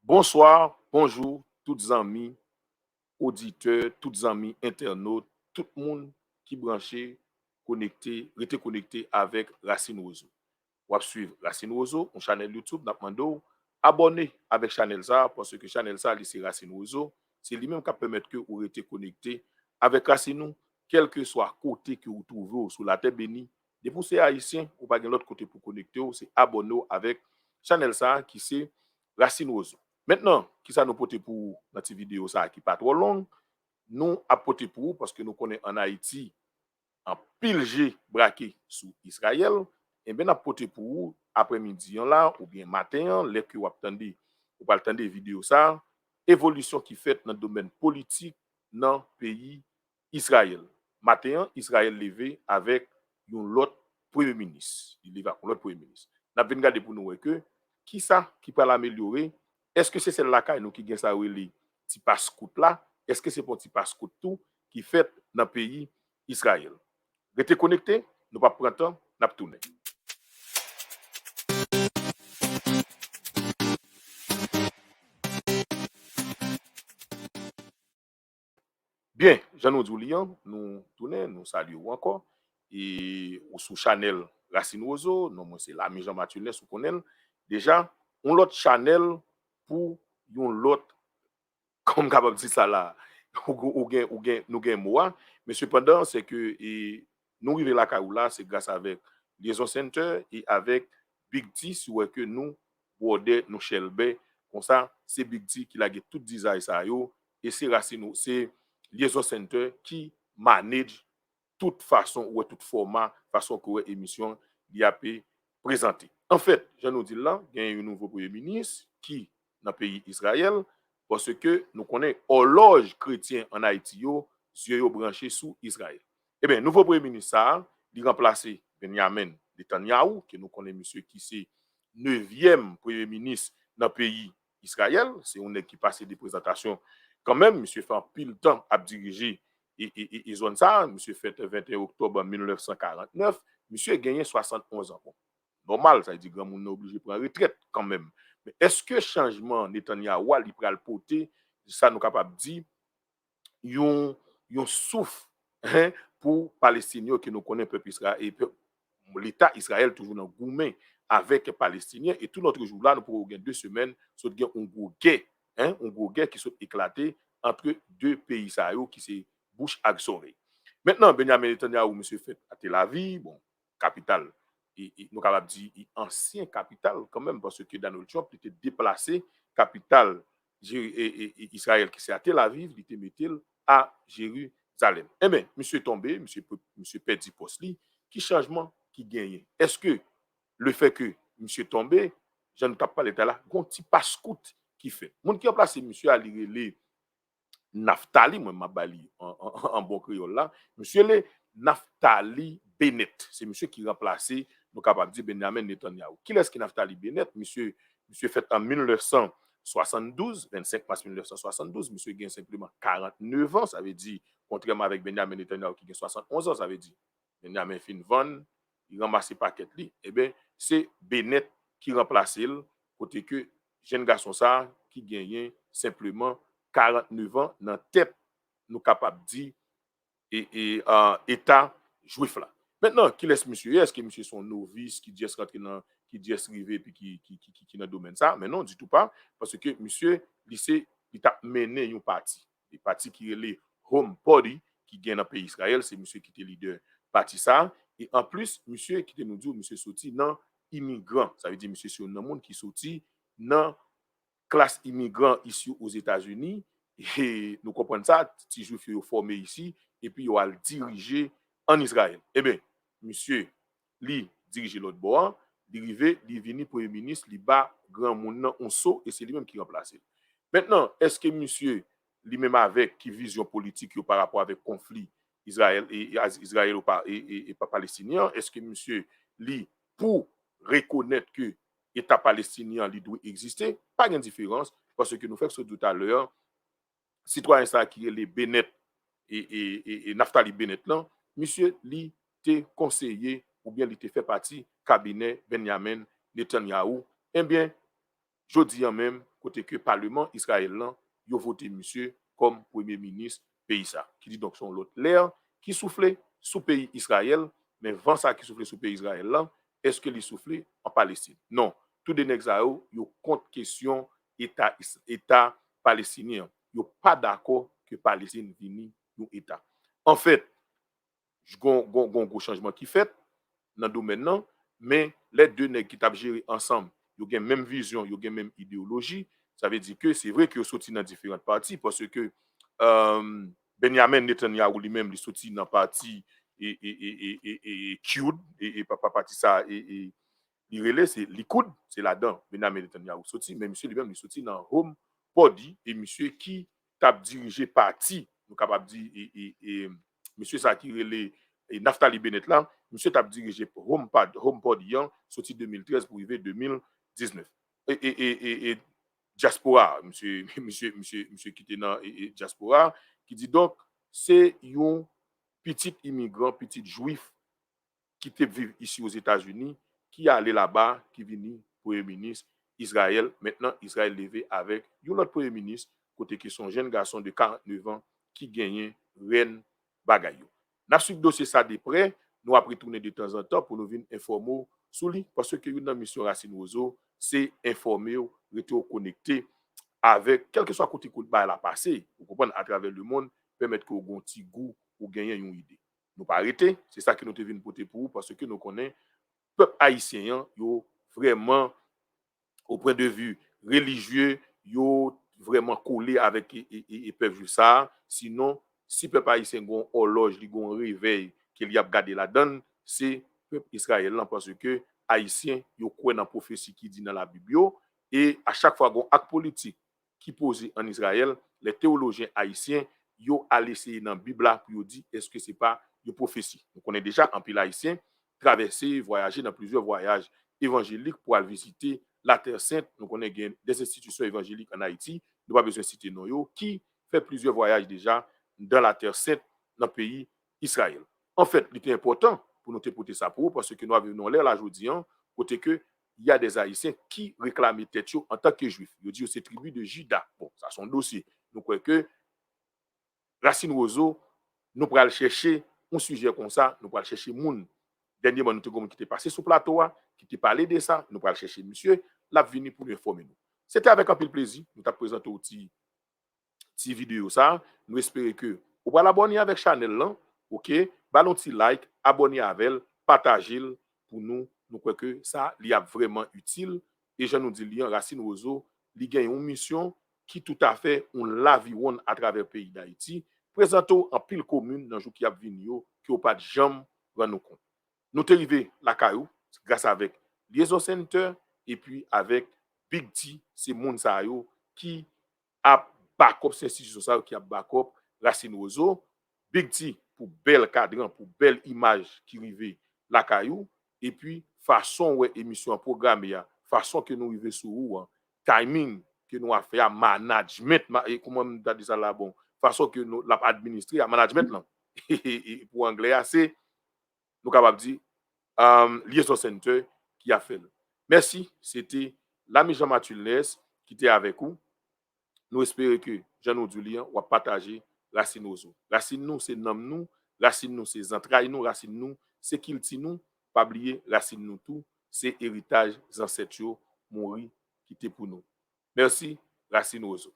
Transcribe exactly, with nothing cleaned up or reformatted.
Bonswa, bonjou, tout zanmi oditè, tout zanmi entènot, tout moun ki branche, konekte, rete konekte avèk Rasin Wozo. W ap swiv Rasin Wozo, yon chanèl YouTube, n ap mande w abòne avèk chanèl sa, paske chanèl sa, li se Rasin Wozo, se li menm k ap pèmèt ke ou rete konekte avèk rasin ou, kèlkeswa kote ke ou twouve w sou latè beni. Depi w se ayisyen, ou pa gen lòt kote pou konekte w, se abòne w avèk chanèl sa ki se Rasin Wozo. Mentnan, kisa nou pote pou ou nan ti videyo sa ki pa twò long? Nou ap pote pou ou, paske nou konnen ann Ayiti, anpil je brake sou Izrayèl. Enben, n ap pote pou ou aprèmidi an la, oubyen maten an, lè ke w ap tande, ou pral tande videyo sa, evolisyon ki fèt nan domèn politik nan peyi Izrayèl. Maten an, Izrayèl leve avèk yon lòt premye minis. Li leve ak yon lòt premye minis. N ap vin gade pou nou wè ke kisa ki pral amelyore. Èske se sèl lakay nou ki gen sa yo rele ti paskout la? Èske se pa yon ti paskout tou ki fèt nan peyi Izrayèl? Rete konekte, nou p ap pran tan, n ap tounen. Byen, jan nou di w li an, nou tounen, nou salye w ankò. E ou sou chanèl Rasin Wozo, non mwen se Lami Jean Matulens, ou konnen l deja. Yon lòt chanèl pou yon lòt, kòman m kapab di sa la? Ou, ou gen, ou gen, nou gen mo a. Men sepandan, se ke, e, nou rive lakay ou la, se gras avèk Lyezon Center e avèk Big T, si w wè ke nou bwòdè, nou chèlbè. Konsa, se Big T ki lage tout dizay sa yo, e se Rasin, se Lyezon Center ki manage tout fason, ou wè tout fòma, fason ke w wè emisyon li ape prezante. Anfèt, jan nou di l lan, gen yon nouvo premye minis ki nan peyi Izrayèl, paske nou konnen òlòj kretyen ann Ayiti yo, zye yo branche sou Izrayèl. Ebyen, nouvo premye minis sa a, li ranplase Benjamin Netanyahu, ke nou konnen misye ki se nevyèm premye minis nan peyi Izrayèl. Se yon nèg ki pase de prezantasyon kanmenm. Misye fè anpil tan ap dirije e, e, e, e zòn sa a. Misye fèt venteyen oktòb mil nèf san karant nèf. Misye genyen swasannonz an. Bon, nòmal, sa vle di granmoun nan oblije pran retrèt kanmenm. Men èske chanjman Netanyahu a, li pral pote, sa nou kapab di, yon, yon souf, hen, pou Palestinyen yo, ke nou konnen pèp Isra-, e pèp, Leta Izrayèl toujou nan goumen avèk Palestinyen, e tou lòt jou la, nou poko gen de semèn, sot gen yon gwo gè, hen, yon gwo gè ki sot eklate antre de peyi sa yo, ki se bouch ak zòrèy. Mentnan, Benjamin Netanyahu, misye fèt a Tel Aviv, bon, kapital, e, e, nou kapab di, e, ansyen kapital kanmenm, paske Donald Trump, li te deplase kapital Jeri-, e, e, e, Izrayèl, ki se a Tel Aviv, li te mete l a Jerizalèm. Enben, misye tonbe, misye pe-, misye pèdi pòs li. Ki chanjman ki genyen? Èske lefè ke misye tonbe, jan nou t ap pale talè a, gon ti paskout ki fèt? Moun ki ranplase misye a, li rele Naftali, mwen m ap ba li an, an, an bon kreyòl la. Misye rele Naftali Bennett. Se misye ki ranplase, nou kapab di, Benjamin Netanyahu. Kilès ki Naftali Bennett? Misye, misye fèt an mil nèf san swasanndouz, vennsenk mas mil nèf san swasanndouz. Misye gen senpleman karantnèf an, sa vle di, kontrèman avèk Benjamin Netanyahu ki gen swasannonz an, sa vle di, Benjamin fin vann, li ranmase pakèt li, enben, se Bennett ki ranplase l, kote ke jèn gason sa a ki genyen senpleman karantnèf an nan tèt, nou kapab di, e, e, a, eta jwif la. Mentnan, kilès misye ye? Èske misye se yon novis ki just rantre nan, ki just rive epi ki, ki, ki, ki, ki nan domèn sa? Men non, ditou pa, paske misye, li se, li t ap mennen yon pati. Yon pati ki rele Home Party, ki gen nan peyi Izrayèl, se misye ki te lidè pati sa. E anplis, misye, kite nou di w, misye soti nan imigran. Sa vle di, misye se youn nan moun ki soti nan klas imigran isi Ozetazini. E nou konprann sa, ti jwif yo, yo fòme isi, epi yo al dirije ann Izrayèl. Enben, misye, li dirije lòt bò an, li rive, li vini premye minis, li ba granmoun nan yon so, e se li menm ki ranplase l. Mentnan, èske misye, li menm avèk ki vizyon politik yo pa rapò avèk konfli Izrayèl e, e, Izrayèl e, e, e, e Palestinyen an? Èske misye, li pou rekonèt ke Eta palestinyen an, li dwe egziste? Pa gen diferans, paske nou fèk sot di w talè a, sitwayen sa a ki rele Bennett, e, e, e, e Naftali Bennett lan, misye, li te konseye oubyen li te fè pati kabinè Benjamin Netanyahu. Enben, jodi a menm, kote ke paleman Izrayèl lan, yo vote misye kòm premye minis peyi sa. Kididonk, se yon lòt lè ki soufle sou peyi Izrayèl, men van sa ki soufle sou peyi Izrayèl lan, èske li soufle an Palestin? Non. Tou de nèg sa yo, yo kont kesyon eta, eta palestinyen an. Yo pa dakò ke Palestin vini yon eta. Anfèt, gon, gon, gon gwo chanjman ki fèt nan domèn nan, men lè de nèg ki t ap jere ansanm, yo gen menm vizyon, yo gen menm ideyoloji, sa vle di ke se vre ke yo soti nan diferan pati, paske, euh, Benjamin Netanyahu li menm, li soti nan pati e, e, e, e, e, e, Kud, e, e pa, pa pati sa, e, e, li rele, se Likud, se ladan Benjamin Netanyahu soti, men misye li menm, li soti nan Home Party, e misye ki t ap dirije pati, nou kapab di, e, e, e, misye sa ki rele, e, Naftali Bennett la, misye t ap dirije Home Party, Home Party an, soti de mil trèz pou rive de mil diznèf. E, e, e, e, e, dyaspora, misye, misye, misye, misye ki te nan, e, e, dyaspora, ki di donk, se yon pitit imigran, pitit jwif ki te viv isi Ozetazini, ki ale laba, ki vini premye minis Izrayèl. Mentnan, Izrayèl leve avèk yon lòt premye minis, kote ke se yon jenn gason de karant nèf an ki genyen rèn bagay yo. N ap swiv dosye sa de prè, nou ap retounen de tanzantan pou nou vin enfòme w sou li, paske youn nan misyon Racine Roseau, se enfòme w, rete w konekte avèk, kèlkeswa kote kout bagay la pase, ou konprann, atravè lemonn, pèmèt ke w gen yon ti gou, ou genyen yon ide. Nou pa rete, se sa ke nou te vin pote pou ou, paske nou konnen pèp ayisyen an, yo vrèman, o pwen de vi relijye, yo vrèman kole avèk e, e, e, e pèp jwif sa a. Sinon, si pèp ayisyen gon òlòj, li gon revèy ke li ap gade ladann, se pèp Izrayèl lan, paske ayisyen, yo kwè nan pwofesi ki di nan Labib yo, e a chak fwa gon ak politik ki poze ann Izrayèl, lè teyolojyen ayisyen, yo al eseye nan Bib la pou yo di èske se pa yon pwofesi. Nou konnen deja anpil ayisyen travèse, vwayaje nan plizyè vwayaj evanjelik pou al vizite Latè Sent. Nou konnen gen de enstitisyon evanjelik ann Ayiti, nou pa bezwen site non yo, ki fè plizyè vwayaj deja dan Latè Sent nan peyi Izrayèl. Anfèt, li te enpòtan pou nou te pote sa pou ou, paske nou ap viv nan yon lè la jodi an, kote ke y a des Haïtiens ki reklame tèt yo antanke jwif. Yo di yo se tribi de Jida. Bon, sa se yon dosye. Nou kwè ke Racine Roseau, nou pral chèche yon sijè konsa, nou pral chèche moun. Dènyèman, nou te gen moun ki te pase sou plato a, ki te pale de sa, nou pral chèche misye, l ap vini pou nou enfòme nou. Se te avèk anpil plezi, nou t ap prezante w ti, ti videyo sa. Nou espere ke ou pral abòne avèk chanèl lan, oke? Ba l yon ti like, abòne avè l, pataje l pou nou. Nou kwè ke sa, li ap vrèman itil. E jan nou di li an, Racine Roseau, li gen yon misyon ki toutafè yon laviwonn atravè peyi Dayiti, prezante w anpil komin nan jou ki ap vini yo, ke w pa t janm rann ou kont. Nou te rive lakay ou, gras avèk Liaison Center, epi avèk Big T, se moun sa yo ki ap bakòp, se enstitisyon sa yo ki ap bakòp Racine Roseau. Big T pou bèl kadran, pou bèl imaj ki rive lakay ou, epi fason w wè emisyon an pwograme a, fason ke nou rive sou ou an, timing ke nou ap fè a, management, ma, e kòman m ta di sa la, bon, fason ke nou, l ap administre a, management lan, pou anglè a, se, nou kapab di, um, Liaison Center ki ap fè l. Mèsi, se te Lami Jean Mathieu Nès ki te avèk ou. Nou espere ke, jan nou di li an, w ap pataje Racine Roseau. Rasin nou se nanm nou, rasin nou se zantray nou, rasin nou se kilti nou. Pa bliye, rasin nou tou se eritaj zansèt yo mouri kite pou nou. Mèsi, Racine Roseau.